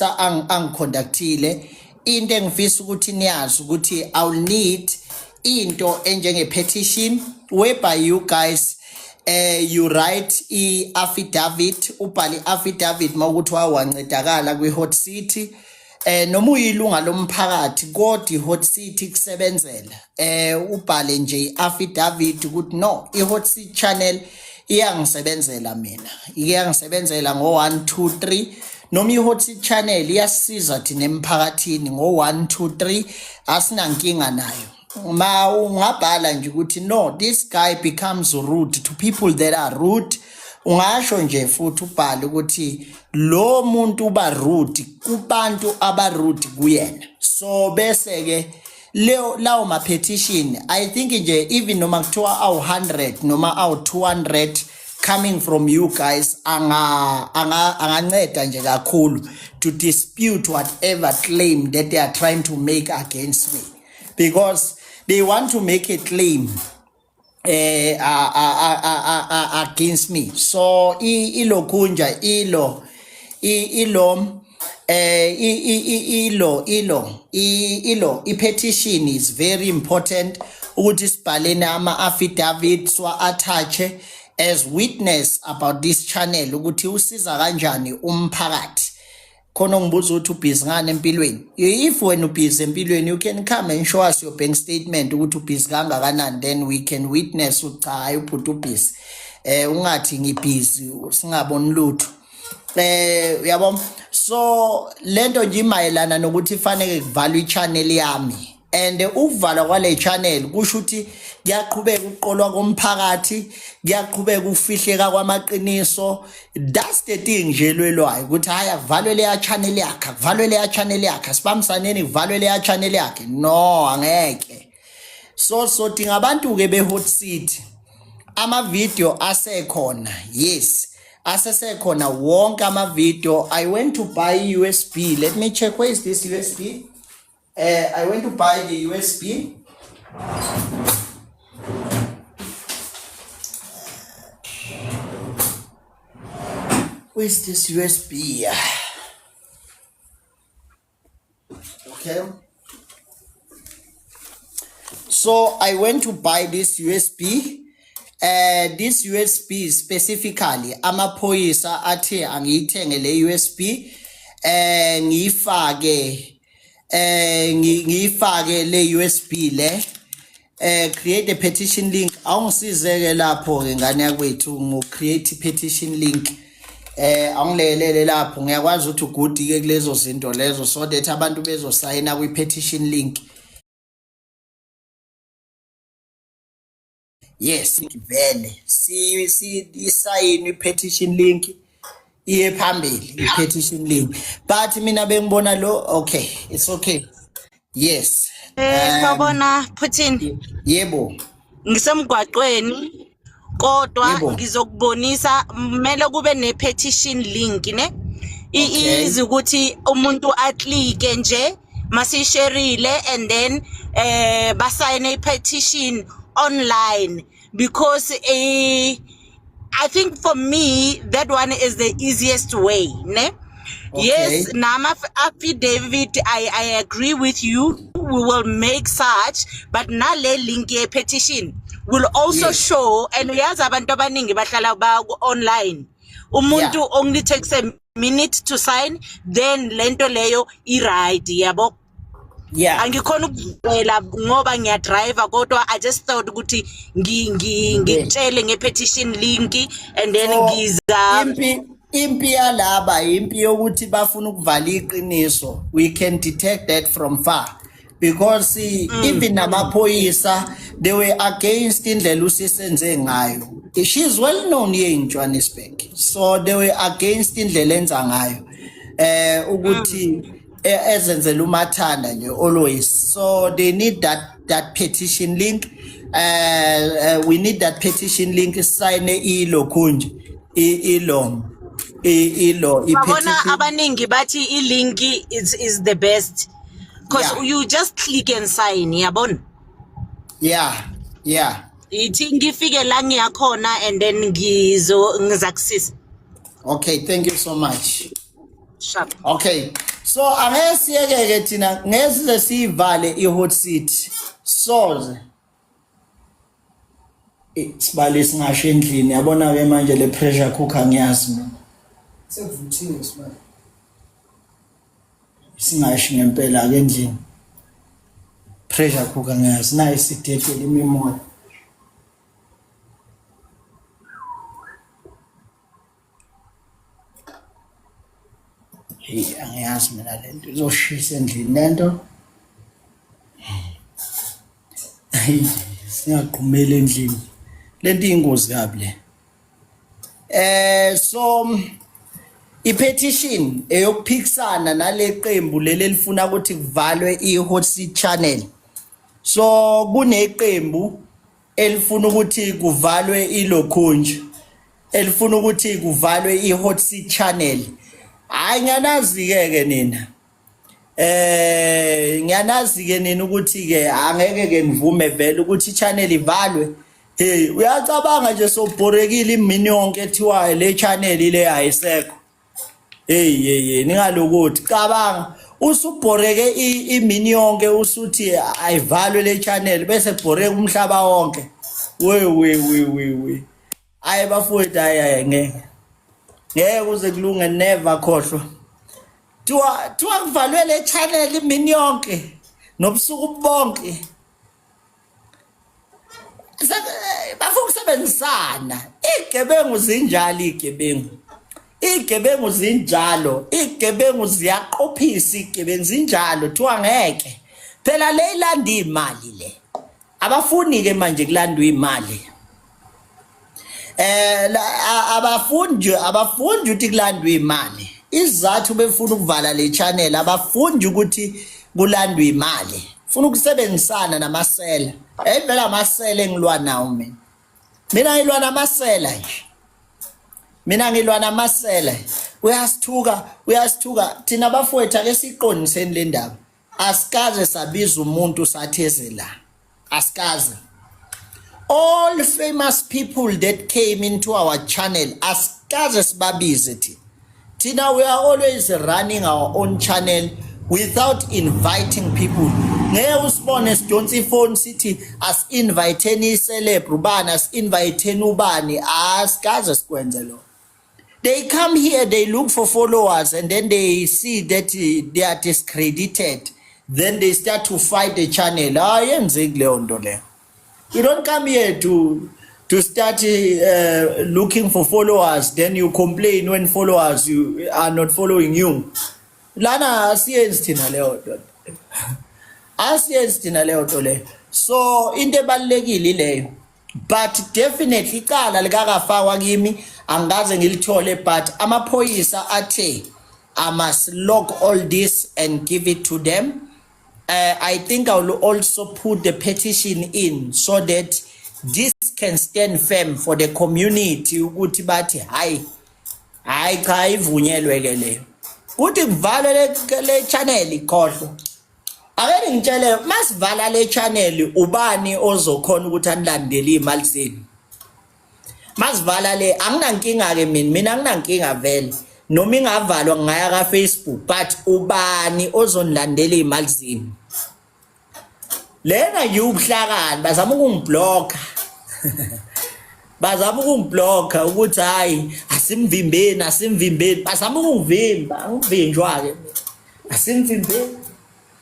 Angiconductile into engifisa ukuthi niyazi ukuthi I'll need into enjenge petition whereby you guys you write i affidavit, ubhale affidavit mawukuthi wawancedakala kwi hot city, noma uyilunga lomphakathi kodwa i-hot city kusebenzela, ubhale nje i-affidavit ukuthi no, i-hot city channel iyangisebenzela mina, iyangisebenzela ngo-1 2 3, noma i-hot city channel iyasisiza thina emphakathini ngo-1 2 3, asinankinga nayo. Ma ungabhala nje ukuthi no, this guy becomes rude to people that are rude, ungasho nje futhi ubhale ukuthi lo muntu uba rude kubantu aba rude kuyena. So bese ke leyo lawo ma petition, I think nje even noma kuthiwa awu 100 noma awu 200 coming from you guys, anga anga anganceda nje kakhulu to dispute whatever claim that they are trying to make against me, because they want to make a claim against me. So ilokhunja ilo ilo ilo ilo ilo i-petition is very important ukuthi sibhaleni ama affidavits wa attach as witness about this channel, ukuthi usiza kanjani umphakathi. Khona ngibuza ukuthi ubhizi ngani empilweni. If wena ubhizi empilweni, you can come and show us your bank statement ukuthi ubhizi kangakanani, then we can witness ukuthi cha, hayi, ubhuti ubhizi. Ungathi ngibhizi singaboni lutho, uyabo. So lento nje imayelana nokuthi fanele kuvalwe i-channel yami, and ukuvalwa kwale channel kusho ukuthi kuyaqhubeka ukuqolwa komphakathi, kuyaqhubeka ukufihleka kwamaqiniso. That's the thing nje lwelwayo ukuthi hayi, akuvalwe leya channel yakhe, akuvalwe leya channel yakhe, asibambisaneni kuvalwe leya channel yakhe. No, angeke. So dinga abantu-ke be-hot seat. Ama-video asekhona, yes, asesekhona wonke ama-video. I went to buy USB. Let me check, where is this USB? I went to buy the USB. Where's this USB? Okay, so I went to buy this USB. This USB specifically, amaphoyisa athe angiyithenge le USB, ngiyifake ngiyifake le USB le. Create a petition link. Awungisizeke lapho ke ngane yakwethu ngo create petition link. Awungilekelele lapho, ngiyakwazi ukuthi u-good ke kulezo zinto lezo, so that abantu bezosayina kwi petition link. Yes, vele si isayini i-petition link, iye phambili i-petition link, but mina bengibona lo. Okay, it's okay, yes. Sawubona Putin. Yebo. Ngisemgwaqweni kodwa ngizokubonisa kumele kube ne-petition link ne. Easy ukuthi umuntu a-clicke nje masisharile and then basayine i-petition online, because I think for me that one is the easiest way ne. Yes, nama affidavit, I agree with you, we will make such, but nale link ye petition will also show, and uyazi abantu abaningi bahlala ba online, umuntu only takes a minute to sign, then lento leyo i right, yabo. Angikhona ukuvela ngoba ngiyadrive, kodwa I just thought ukuthi ngikutshele nge-petition link and then So, ngiza impi yalaba impi yokuthi bafuna ukuvala iqiniso. We can detect that from far because see, even namaphoyisa, they were against indlela usisenze ngayo. She's well known here in Johannesburg, so they were against indlela enza ngayo, ukuthi ezenzela umathanda nje always. So they need that petition link. We need that petition link, sign ilokhunje ilo ilo Babona i-petition. Abaningi bathi i-link is the best because you just click and sign, yabona. Ithi ngifike la ngiyakhona and then ngizo ngizakusiza. Okay, thank you so much. Sharp. Okay. So angeke siyekeke thina ngeke size siyivale i-hot seat. Soze. Sibale singasho endlini yabona ke manje le pressure cooker ngiyazi mina. Sekuvuthiwe sibale. Singashi ngempela ke endlini. Pressure cooker ngiyazi nayi sidedele imimoya. Hey angiyazi mina lento izoshisa endlini lento. Hey singaqhumeli endlini. Lento iyingozi kabi le. So i-petition eyokuphikisana naleqembu leli elifuna ukuthi kuvalwe i-Hot Seat Channel. So kuneqembu elifuna ukuthi kuvalwe ilokhunje elifuna ukuthi kuvalwe i-Hot Seat Channel. Hayi ngiyanazi ke ke nina. Ngiyanazi ke nina ukuthi ke angeke ke nivume vele ukuthi i-channel ivalwe. Hey uyacabanga nje sobhorekile imini yonke ethiwa le channel le ayisekho. Hey hey hey ningalokuthi cabanga usubhoreke imini yonke usuthi ayivalwe le channel bese bhoreka umhlaba wonke. We we we we we. Hayi bafowethu hayi hayi ngeke. Ngeke kuze kulunge never khohlwa. Thiwa kuvalwe le channel imini yonke nobusuku bonke. Bafuna ukusebenzisana. Igebengu zinjalo igebengu. Igebengu zinjalo, igebengu ziyaqophisa igebengu zinjalo thiwa ngeke. Phela le ilanda imali le. Abafuni ke manje kulandwa imali. Abafundi ukuthi kulandwa imali. Isizathu befuna ukuvala le channel abafundi ukuthi kulandwa imali. Funa ukusebenzisana namasela. Evela amasela engilwa nawo mina. Mina ngilwa namasela nje. Mina ngilwa namasela. Uyasithuka, uyasithuka. Thina bafowethu ake siqondiseni le ndaba. Asikaze sabiza umuntu satheze la. Asikaze. All famous people that came into our channel asikaze sibabize thina. Thina we are always running our own channel without inviting people. Ngeke usibone sidonsa ifoni sithi as-inviteni i-celeb ubani as-inviteni ubani asikaze sikwenze lokho. They come here, they look for followers, and then they see that they are discredited. Then they start to fight the channel. Ayenzeki leyo nto leyo. You don't come here to start looking for followers, then you complain when followers you are not following you. Lana asiyenzi thina leyo nto. Asiyenzi thina leyo nto leyo. So into ebalulekile leyo. But definitely icala likakafakwa kimi angikaze ngilithole, but amaphoyisa athe I must log all this and give it to them. I think I will also put the petition in so that this can stand firm for the community ukuthi bathi hayi hayi cha ivunyelwe ke leyo. Kuthi kuvalwe le channel ikhohlwa. Ake ngitshele masivala le channel ubani ozokhona ukuthi anilandele imali zenu. Masivala le anginankinga ke mina anginankinga vele. Noma ingavalwa ngaya ka Facebook but ubani ozonilandela imali zenu. Lena nje ubuhlakani bazama ukungiblocka. Bazama ukungiblocka ukuthi hayi asimvimbeni asimvimbeni bazama ukungivimba angivinjwa ke. Asimvimbeni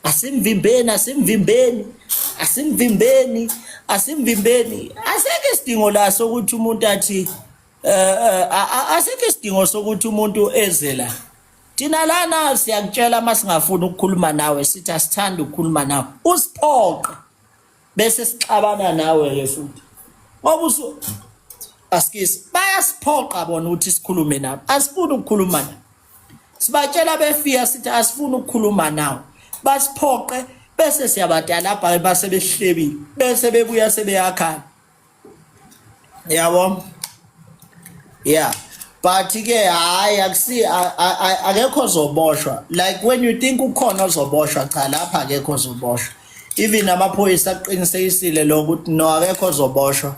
asimvimbeni asimvimbeni asimvimbeni asimvimbeni asekho isidingo la sokuthi umuntu athi asekho isidingo sokuthi umuntu eze la. Thina lana siyakutshela masingafuni ukukhuluma nawe sithi asithandi ukukhuluma nawe usiphoqe bese sixabana nawe ke futhi ngoba usu asikisi bayasiphoqa bona ukuthi sikhulume nabo asifuni ukukhuluma nabo sibatshela befika sithi asifuni ukukhuluma nawe basiphoqe bese siyabatalabha base behlebile bese bebuya sebeyakhala yabo. Yeah, but ke hayi akusi akekho ozoboshwa. Like when you think ukhona ozoboshwa, cha lapha akekho ozoboshwa. Even amaphoyisa aqinisekisile lokho ukuthi no akekho ozoboshwa.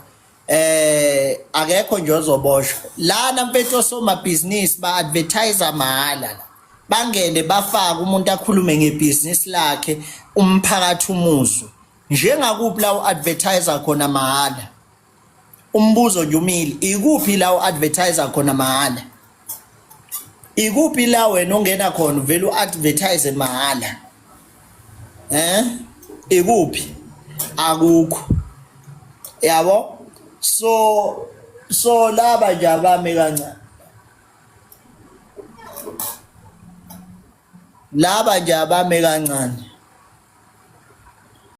Akekho nje ozoboshwa lana mfethu. Osomabhizinisi ba-advertise mahhala la. Bangene bafake umuntu akhulume ngebhizinisi lakhe umphakathi umuzwe. Njengakuphi la u-advertiser khona mahhala? Umbuzo nje umile, ikuphi la u-advertiser khona mahhala? Ikuphi la wena ongena khona uvele u-advertise mahhala? Eh? Ikuphi? Akukho. Yabo? So so laba nje abame kancane. Laba nje abame kancane.